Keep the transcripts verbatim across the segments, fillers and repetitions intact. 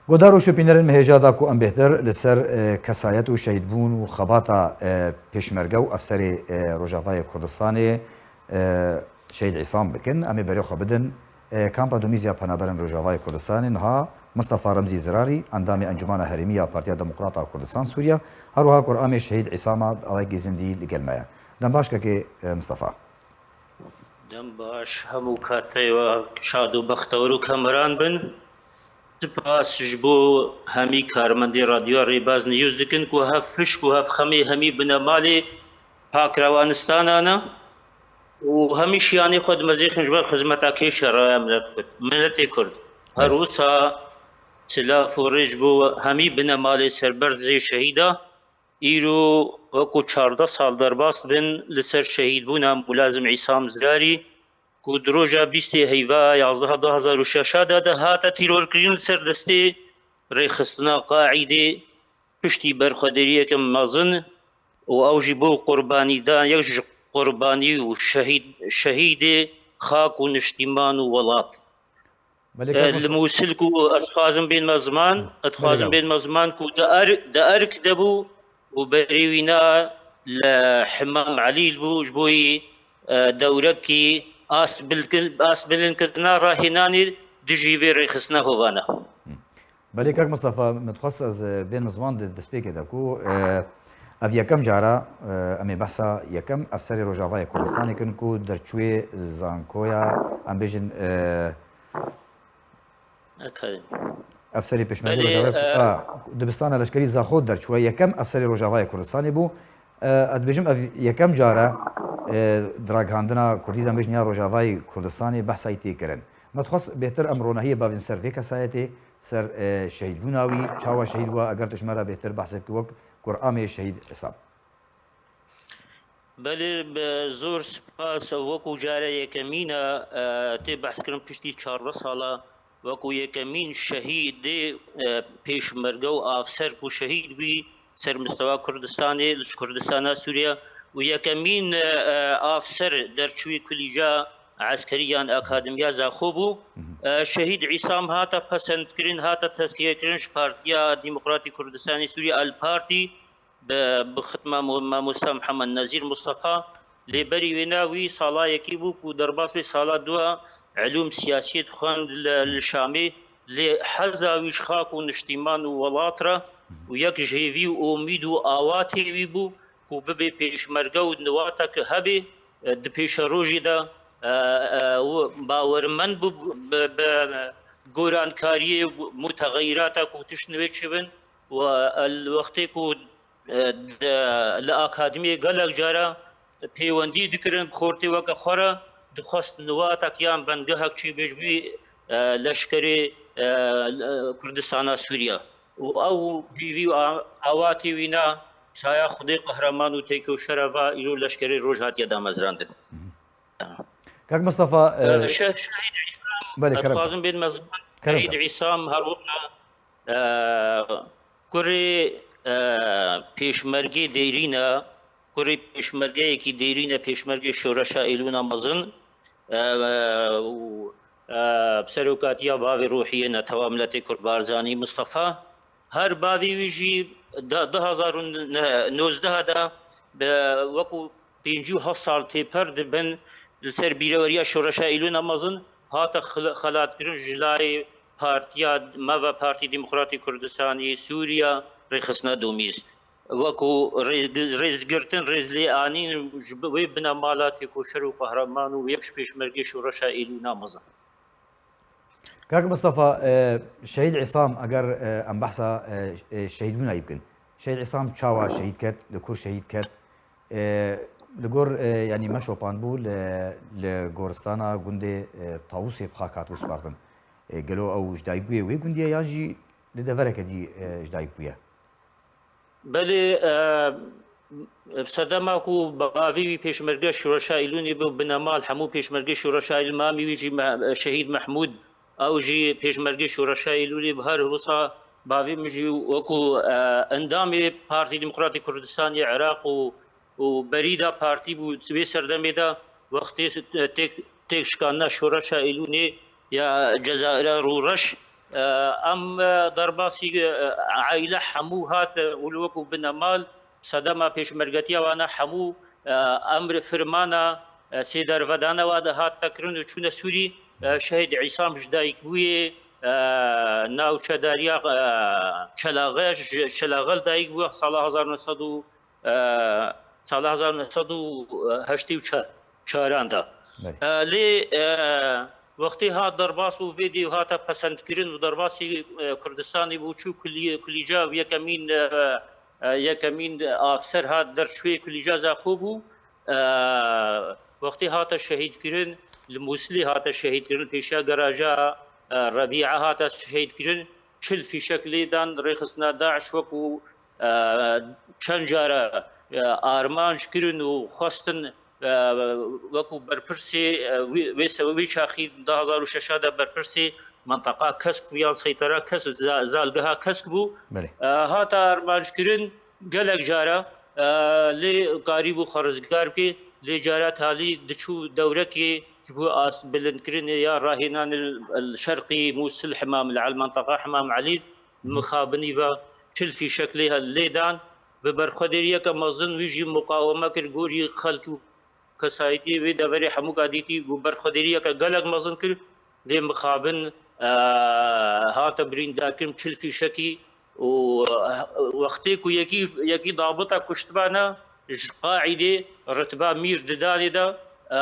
Guhdar û şopînerên me hêja da ku em bêhtir li ser, e, kesayet û şehîdbûn û xebata, e, pêşmerge û efserê, e, Rojavayê Kurdistanê, e, Şehîd Îsam bikin. Em ê berê xwe bidin, e, Kampa Domîz ya Penaberên Rojavayê Kurdistanê. Niha Mistefa Remzî Zirarî, endamê Encûmena Herêmî ya Partiya Demokrat a Kurdistan Sûriye, her wiha kuramê Şehîd Îsam a bi awayekî zindî li gel me ye. Dem baş kekê, e, Mistefa. Dem baş, hemû katê we şad û bextewar û kemeran bin. Spas ji bo hemî karmendê Radyoya Rêbaz News dikin ku hev pişk û hev xemê hemî binemalê Pakrewanistana ne û hemî şiyanê xwe dimezêxin ji ber xizmeta kêşa raya milet Kurd, miletê Kurd. Her wisa silav û rê ji bo hemî binemalê serberzê şehîda. Îro wekû çardeh sal derbas dibin li ser şehîdbûna Mulazim Îsam Zirarî, ku di roja bîstê heyva yazdeh du hezar û şeş de hate tîrorkirin li ser destê rêxistina Qaîdê piştî berxwederiyeke mezin û ew jî bo qurbanîdan yek ji qurbanî û şehîd, şehîdê xak û niştîman û welat. Belê, e, kak Mustafa. Li Mûsil ku ez dixwazim bênme ziman, ez dixwazim bênme ziman ku di er-, di erk de bû û berê wî na li Himam Elîl bû, ji bo yî, e, dewrekî astbilkin-, astbilinkirina rahênanê dijî vê rêxistina hovana. Belê, kak Mustafa, min dixwest ez, e, bênme ziman di destpêkê de ku, e, ev yekem cara, e, em ê behsa yekem efserê Rojavayê Kurdistanê kin ku derçûyê zankoya, em bêjin, e, Efserê Pêşmerge Rojavayê, e, a, dibistana leşkerî Zaxo derçûye. Yekem efserê Rojavayê Kurdistanê bû. E, ez dibêjim ev yekem car e, e, di ragihandina Kurdî de em bêjin ya Rojavayê Kurdistanê behsa wî tê kirin. Me dixwest bêhtir em ronahiyê bavên ser vê kesayetê, ser, e, şehîdbûna wî, çawa şehîd bû, eger tu ji me re bêhtir behsê bikî wek kuramê Şehîd Îsam. Belê, bi zor spas, wekû cara yekemîn e, e, tê behs kirin piştî çardeh sala, wekû yekemîn şehîdê, e, pêşmerge û afser ku şehîd bî ser mistewa Kurdistanê, li Kurdistana Sûriye û yekemîn, e, e, afser derçûyî kulîca eskerî yan akademiya Zaxo bû. E, Şehîd Îsam hate pesendkirin, hate tezkiyekirin ji Partiya Demokratî Kurdistanê Sûriye, El Partî, bi, bi xitma mo-, mamosta Mihemed Nezîr Mustafa. Lê berî wêna wî sala yekê bû ku derbas bê, sala dua elûm siyasiyê dixwend li, li Şamê. Lê heza wî ji xak û niştîman û welat re û yek ji hêvî û umîd û awatê wî bû ku bibê pêşmerge û niwatek hebê, e, di pêşerojê de, e, e, û bawermend bû bi, bi gorankariyê û mutexeyirata ku tişt nivê çêbin û, e, li wextê ku e, di, li akademiyê gelek cara pêwendî dikirin, bi xortê weke xwe re dixwest niwatek yan bengehek çêbêj bî, e, leşkerê, e, Kurdistana Sûriye. Û ew hêvî û a-, awatê wî na saya Xwedê qehreman û têkoşera va îro leşkerê roj hatiye damezrandin. Kak Mustafa, e, e, Şe-, Şehîd Îslam, belê, ez kerem. Dixwazim bênme ziman. Kerem Şehîd kak. Îslam her wisa E, kurê, e, pêşmergê dêrîn e, kurê pêşmergeyekî dêrîn e, pêşmergê Şoreşa Êlûna Mezin, e, û, e, bi serokatiya bavê ruhiyê netewa miletê Kurd Barzanî Mistefa. Her bavê wî jî di du hezar û nozdeh de bi wekû pêncî û heft sal têper dibin li ser bîreweriya Şoreşa Îlûna Mezin hate xil-, xelatkirin ji layê partiya me ve Partî Demokratî Kurdistanê Sûriye rêxistina domîz. Wekû rê-, rêzgirtin, rêzlêanîn ji bi-, wê binemala têkoşer û qehreman û yek ji pêşmergê Şoreşa Îlûna Mezin. Kak Mistefa, e, Şehîd Îsam, eger, e, em behsa, e, e, şehîdbûna wî bikin. Şehîd Îsam çawa şehîd ket, li kur şehîd ket? E, li gor, e, yanî me şopandbû li, li goristana gundê, e, Tawusê bi xak hatibû spartin. E, gelo ew ji dayikbûyê wê gundî ye yan jî li devereke dî, e, ji dayik bûye? Belê, e, sedema ku bavê wî pêşmerge Şoreşa Îlûnê bû, binemal hemû pêşmergê Şoreşa Îlûn, mamê wî jî Me-, Şehîd Mehmûd, ew jî pêşmergê Şoreşa Îlûnê bû. Her wisa bavê min jî wekû, e, endamê Partî Demokratîk Kurdistanê Iraq û û berî de partî bû, wê serdemê de wextê têk-, têkşikandina şoreşa Êlûnê ya Cezayira Rûreş, E, em, e, derbasî, e, aîle hemû hat, e, û li wekû binemal sedema pêşmergetiya wana hemû, e, emr firmana, e, sêdervedana wa de hat tekirin û çûne Sûrî. E, Şehîd Îsam ji dayikbûyê, e, navçedariya, e, Çelaxe, ji Çelaxe li dayik bû, sala hezar neh sed û, e, sala hezar neh sed û heştê û çar, çaran de. Belê. E, lê, e, wextê hat derbas û vê dê hate pesendkirin û derbasî, e, Kurdistanê bû, çû kulî-, kulîca û yekemîn, e, e, yekemîn afser hat derçûyê kulîca Zaxo bû. E, wextê hate şehîdkirin, li Mûsilê hate şehîdkirin, pêşiya garaja, e, Rebîa hate şehîdkirin, çil fîşek lê dan, rêxistina DAIŞ wekû, e, çend cara, e, armanc kirin û xwestin, e, wekû berpirsê, e, wê, wê se-, wê çaxî du hezar û şeş de berpirsê menteqa Kesk bû yan seytera Kesk, za-, zalgeha Kesk bû. Belê. E, hate armanc kirin gelek cara, e, lê karîbû xwe rizgar bike, lê cara talî diçû dewrekê ji bo astbilindkirinê ya rahênan li, li şerqî Mûsil, Himam el, menteqa Himam Elî, mixabinî ve çil fîşek lê, lê dan, bi berxwedêriyeke mezin wî jî muqaweme kir gorî xelk û kesayetiyê wê deverê hemûka dîtî û berxwedêriyeke gelek mezin kir. Lê mixabin, e, hate birîndarkirin çil fîşekî û, e, wextê ku yekî, yekî dabita kuştibane ji qaîdê ritba mîr didanê de, e,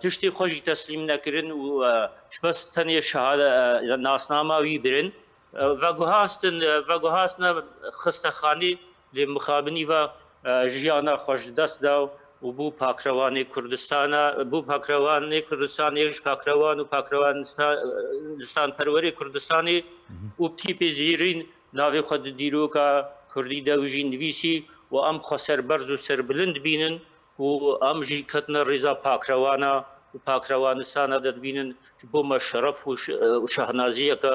tiştê xwe jî teslîm nekirin û, e, ji bes tenê şehade-, e, nasnama wî birin. E, veguhastin, e, veguhastina xistexanê lê mixabinî ve, e, jiyana xwe ji dest da û bû pakrewanê Kurdistana, bû pakrewanê Kurdistanê, ji pakrewan û pakrewanistan-, e, nistanperwerê Kurdistanê û bi tîpê zêrîn navê xwe di dîroka Kurdî de wî jî nivîsî û em xwe serberz û serbilind dibînin û em jî ketine rêza pakrewana û pakrewanistana de dibînin. Ji bo me şeref û ş-, û şahnaziyeke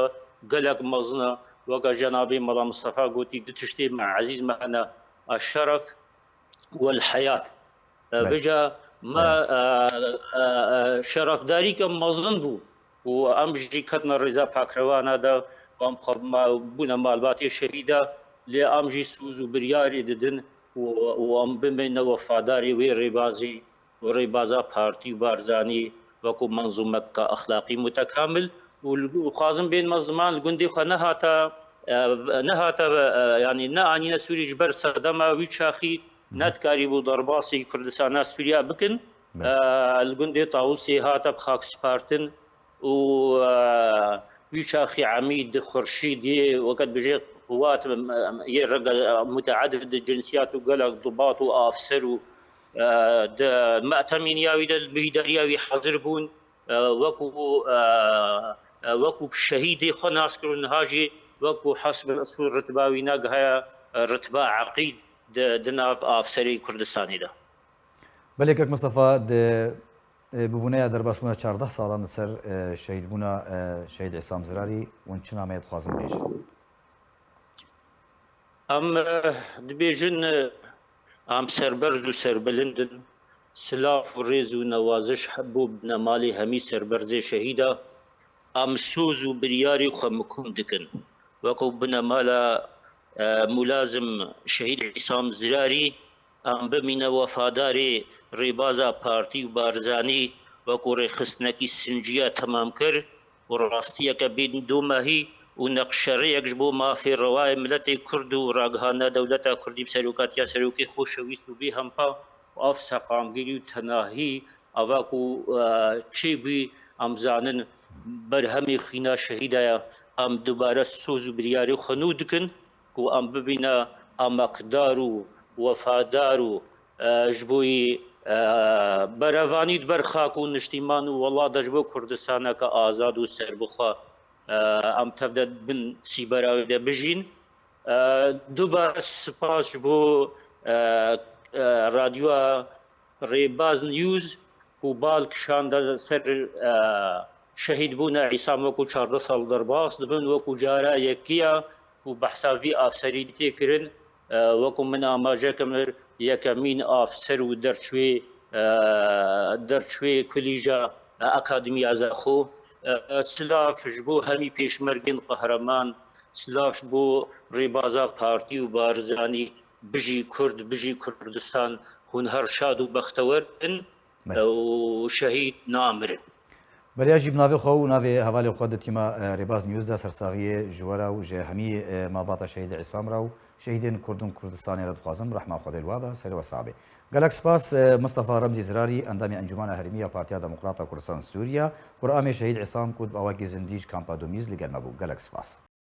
gelek mezin e. Weke cenabê Mela Mistefa gotî, du tiştê me ezîz me hene, eşşeref welheyat. E, Belê. Vêca me, Belê. e, e, e, şerefdarîke mezin bû û em jî ketine rêza pakrewana de, em xwe ma-, bûne malbatê şehîda, lê em jî soz û biryarê didin û, û em bimîne wefadarê wê rêbazî û rêbaza partî û Barzanî wekû menzûmeke exlaqî mutekamil û li, û xwazim bênme ziman li gundê xwe nehata, e, nehata, e, yanî neanîne Sûrî ji ber sedema wî çaxî Hı hı. nedikarîbû derbasî Kurdistana Sûriya bikin. Belê. E, li gundê Tawusê hate bi xak spartin û, e, wî çaxî Emîd Xurşîdê weke dibêje quwat, e, yê rege, e, muteedid cinsiyat û gelek dibat û afser û, e, di me'temîniya wî de li bihîdariya wî hazir bûn, e, wekû, e, e, wekû şehîdê xwe nas kir û niha jî wekû hesb û ritba wî negihaye, e, ritba eqîd di, di nav afserê Kurdistanê de. Belê kek Mistefa, di, e, bibûneya derbasbûna çardeh salan li ser, e, şehîdbûna, e, Şehîd Îsam Zirarî, hûn çi nameyê dixwazin bêjin? Em, e, dibêjin, e, em serberz û serbilind in. Silav û rêz û newaziş he-, bo binemalê hemî serberzê şehîda. Em soz û biryarê xwe mikum dikin. Wekû binemala, e, mulazim Şehîd Îsam Zirarî, em bimîne wefadarê rêbaza partî û Barzanî wekû rêxistinekî sinciya temamkir û rastiyeke bê domahî û neqşerêyek ji bo mafê rewayê miletê Kurd û ragihandina dewleta Kurdî bi serokatiya serokê xweşewîst û bêhempa û ev seqamgirî û tenahî, eva ku, e, çêbûyî, em zanin berhemê xwîna şehîda ye. Em dubare soz û biryarê xwe nû dikin ku em bibîne emekdar û wefadar û, e, ji bo yî, e, berevanî di ber xak û niştîman û welat de ji bo Kurdistaneke azad û serbixwe, e, em tev de bin sîbera wê de bijîn. E, duba spas ji bo, e, e, radyoya Rêbaz News ku bal kişande ser, e, şehîdbûna Îsam wekû çardeh sal derbas dibin, wekû cara yekî ye ku behsa vî afserî tê kirin. E, wekû min amaje kir, yekemîn afser û derçûyê, e, derçûyê kulîja, e, Akademiya Zaxo, E, silav ji bo hemî pêşmergên qehreman, silav ji bo rêbaza partî û Barzanî. Bijî Kurd, bijî Kurdistan, hûn her şad û bextewer bin, e, û şehîd namirin. Beriya jî bi navê xwe û navê hevalê xwe di tîma, e, Rêbaz News de sersaxiyê ji we re û ji hemî, e, malbata Şehîd Îsam re û şehîdên Kurd û Kurdistanê re dixwazim rehma Xwedê li we be, serê we sax be. Gelek spas, e, Mistefa Remzî Zirarî, endamê Encûmena Herêmî ya Partiya Demokrata Kurdistan Sûriye, quramê Şehîd Îsam ku bi awakî zindî ji kampa Domîz li gel me bû. Gelek spas.